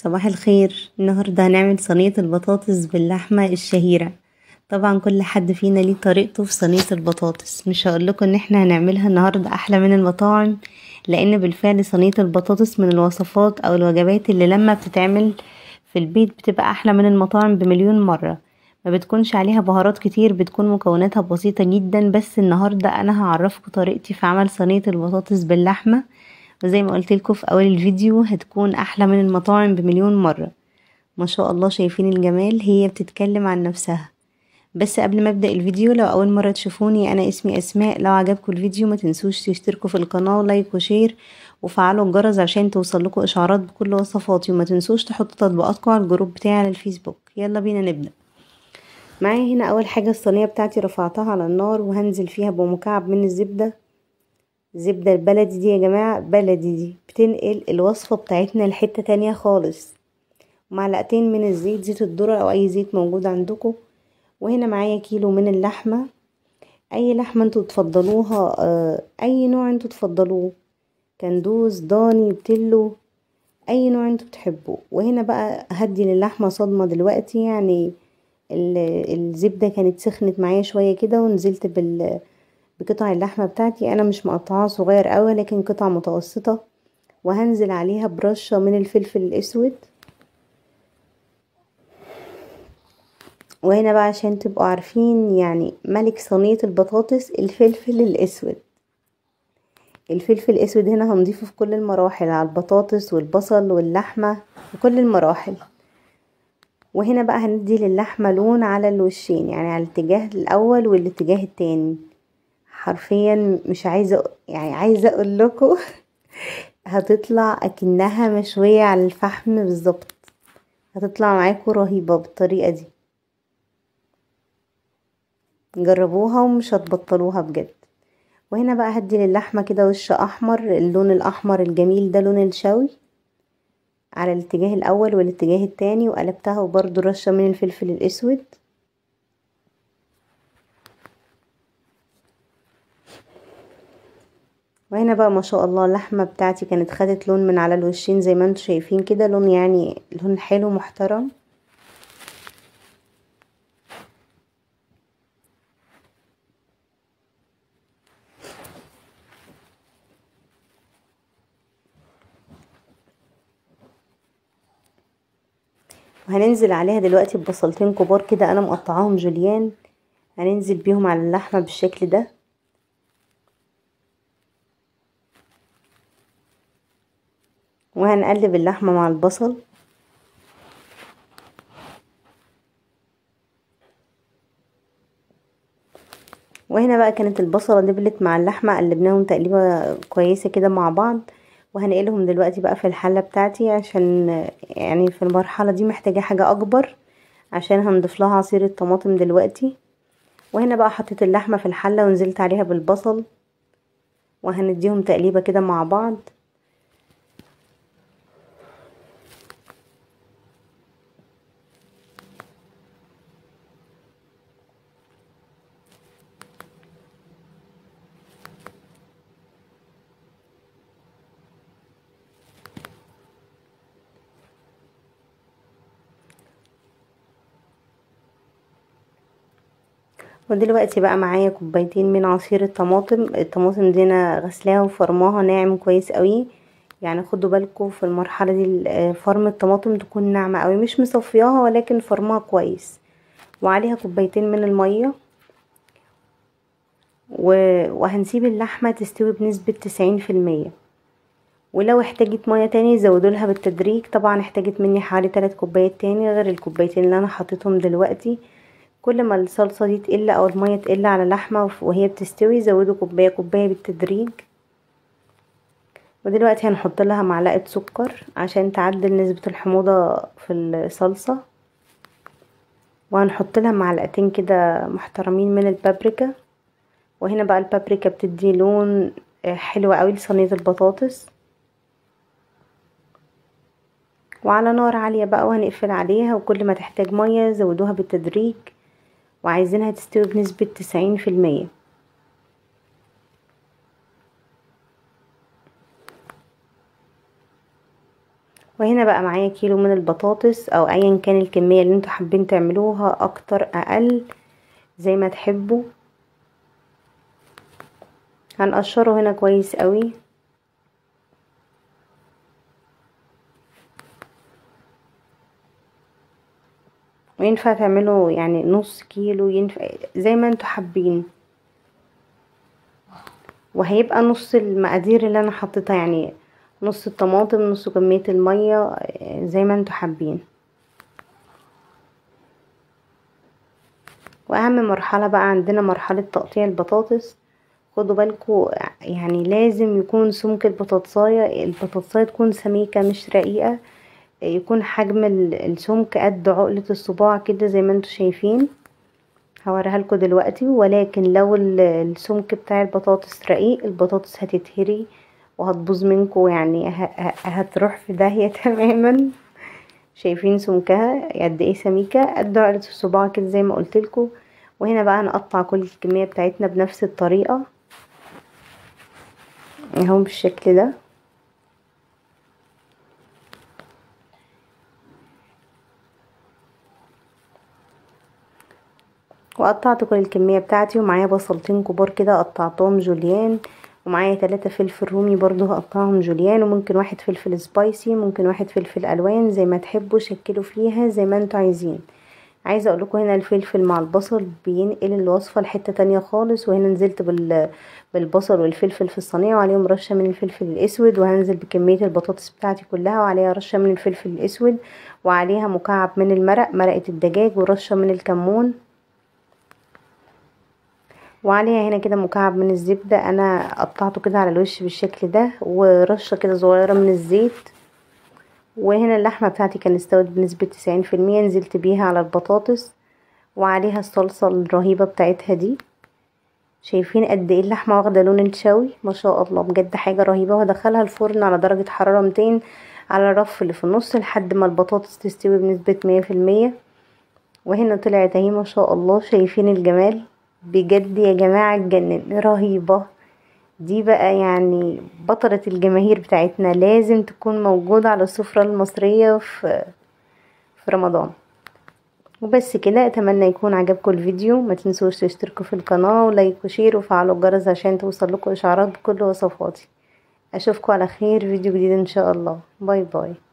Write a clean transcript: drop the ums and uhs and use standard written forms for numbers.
صباح الخير. النهاردة هنعمل صينية البطاطس باللحمة الشهيرة. طبعا كل حد فينا ليه طريقته في صينية البطاطس، مش هقولكم ان احنا هنعملها النهاردة احلى من المطاعم، لان بالفعل صينية البطاطس من الوصفات او الوجبات اللي لما بتتعمل في البيت بتبقى احلى من المطاعم بمليون مرة. ما بتكونش عليها بهارات كتير، بتكون مكوناتها بسيطة جدا. بس النهاردة انا هعرفكم طريقتي في عمل صينية البطاطس باللحمة، وزي ما قلت لكم في اول الفيديو هتكون احلى من المطاعم بمليون مرة. ما شاء الله شايفين الجمال، هي بتتكلم عن نفسها. بس قبل ما ابدا الفيديو، لو اول مرة تشوفوني، انا اسمي اسماء. لو عجبكم الفيديو ما تنسوش تشتركوا في القناة و like و share وفعلوا الجرس عشان توصل لكم اشعارات بكل وصفاتي، وما تنسوش تحطوا تطبيقاتكم على ال group بتاعي على الفيسبوك. يلا بينا نبدا. معايا هنا اول حاجة الصينية بتاعتي رفعتها على النار، وهنزل فيها بمكعب من الزبدة. الزبدة البلدي دي يا جماعة، بلدي دي بتنقل الوصفة بتاعتنا لحتة تانية خالص. معلقتين من الزيت، زيت الذرة او اي زيت موجود عندكم. وهنا معايا كيلو من اللحمة، اي لحمة انتوا تفضلوها، اي نوع انتوا تفضلوه، كندوز، ضاني، بتلو، اي نوع انتوا بتحبوه. وهنا بقى هدي للحمة صدمة دلوقتي، يعني الزبدة كانت سخنت معايا شوية كده، ونزلت بقطع اللحمة بتاعتي. انا مش مقطعاها صغير قوي، لكن قطع متوسطة. وهنزل عليها برشة من الفلفل الاسود. وهنا بقى عشان تبقوا عارفين، يعني ملك صينية البطاطس الفلفل الاسود. الفلفل الاسود هنا هنضيفه في كل المراحل، على البطاطس والبصل واللحمة وكل المراحل. وهنا بقى هندي للحمة لون على الوشين، يعني على الاتجاه الاول والاتجاه التاني. حرفيا مش عايزه، يعني عايزه اقول لكم هتطلع اكنها مشوية على الفحم بالظبط، هتطلع معاكم رهيبة بالطريقة دي. جربوها ومش هتبطلوها بجد. وهنا بقى هدي للحمه كده وش احمر، اللون الاحمر الجميل ده، لون الشوي، على الاتجاه الاول والاتجاه التاني. وقلبتها وبرده رشه من الفلفل الاسود. وهنا بقى ما شاء الله اللحمة بتاعتي كانت خدت لون من على الوشين زي ما انتم شايفين كده، لون يعني لون حلو محترم. وهننزل عليها دلوقتي ببصلتين كبار كده انا مقطعاهم جوليان، هننزل بيهم على اللحمة بالشكل ده. وهنقلب اللحمة مع البصل. وهنا بقى كانت البصلة دبلت مع اللحمة، قلبناهم تقليبة كويسة كده مع بعض. وهنقلهم دلوقتي بقى في الحلة بتاعتي، عشان يعني في المرحلة دي محتاجة حاجة اكبر، عشان هنضيف لها عصير الطماطم دلوقتي. وهنا بقى حطيت اللحمة في الحلة ونزلت عليها بالبصل، وهنديهم تقليبة كده مع بعض. ودلوقتي بقى معايا كوبايتين من عصير الطماطم. الطماطم دي انا غسلاها وفرماها ناعم كويس قوي، يعني خدوا بالكم في المرحلة دي فرم الطماطم تكون ناعمة قوي، مش مصفياها ولكن فرماها كويس. وعليها كوبايتين من المية، وهنسيب اللحمة تستوي بنسبة 90%. ولو احتاجت مية تاني زودوا لها بالتدريج. طبعا احتاجت مني حوالي 3 كوبايات تاني غير الكوبايتين اللي انا حطيتهم دلوقتي. كل ما الصلصة دي تقل او المية تقل على اللحمة وهي بتستوي زودوا كوباية كوباية بالتدريج. ودلوقتي هنحط لها معلقة سكر عشان تعدل نسبة الحموضة في الصلصة، وهنحط لها معلقتين كده محترمين من البابريكا. وهنا بقى البابريكا بتدي لون حلو قوي لصينية البطاطس. وعلى نار عالية بقى، وهنقفل عليها، وكل ما تحتاج مية زودوها بالتدريج، وعايزينها تستوي بنسبة 90%. وهنا بقى معايا كيلو من البطاطس، او ايا كان الكمية اللي انتوا حابين تعملوها، اكتر اقل زي ما تحبوا. هنقشره هنا كويس قوي. وينفع تعملوا يعني نص كيلو، ينفع زي ما انتوا حابين. وهيبقى نص المقادير اللي انا حطيتها، يعني نص الطماطم نص كمية المية، زي ما انتوا حابين. واهم مرحلة بقى عندنا مرحلة تقطيع البطاطس. خدوا بالكم يعني لازم يكون سمك البطاطساية تكون سميكة مش رقيقة، يكون حجم السمك قد عقلة الصباع كده زي ما انتوا شايفين، هوريها لكم دلوقتي. ولكن لو السمك بتاع البطاطس رقيق، البطاطس هتتهري وهتبوظ منكم، يعني هتروح في داهية تماما. شايفين سمكها قد ايه سميكة، قد عقلة الصباع كده زي ما قلت لكم. وهنا بقى هنقطع كل الكمية بتاعتنا بنفس الطريقة اهو بالشكل ده. وقطعت كل الكمية بتاعتي، ومعايا بصلتين كبار كده قطعتهم جوليان، ومعايا 3 فلفل رومي برضو هقطعهم جوليان، وممكن 1 فلفل spicy، ممكن 1 فلفل الوان، زي ما تحبوا شكلوا فيها زي ما انتوا عايزين. عايزه اقول لكم هنا الفلفل مع البصل بينقل الوصفة لحته تانية خالص. وهنا نزلت بالبصل والفلفل في الصينية، وعليهم رشه من الفلفل الاسود، وهنزل بكمية البطاطس بتاعتي كلها وعليها رشه من الفلفل الاسود، وعليها مكعب من المرق، مرقه الدجاج، ورشه من الكمون، وعليها هنا كده مكعب من الزبدة انا قطعته كده على الوش بالشكل ده، ورشه كده صغيرة من الزيت. وهنا اللحمة بتاعتي كانت استوت بنسبة 90%، نزلت بيها على البطاطس وعليها الصلصه الرهيبة بتاعتها دي. شايفين قد ايه اللحمة واخده لون الشوي، ما شاء الله بجد حاجة رهيبة. وهدخلها الفرن على درجه حرارة 200 على الرف اللي في النص لحد ما البطاطس تستوي بنسبة 100%. وهنا طلعت اهي ما شاء الله، شايفين الجمال بجد يا جماعة، تجنن، رهيبة. دي بقى يعني بطلة الجماهير بتاعتنا، لازم تكون موجودة على السفرة المصرية في رمضان. وبس كده، اتمنى يكون عجبكم الفيديو، ما تنسوش تشتركوا في القناة و like و share وفعلوا الجرس عشان توصل لكم اشعارات بكل وصفاتي. اشوفكم على خير فيديو جديد ان شاء الله. bye bye.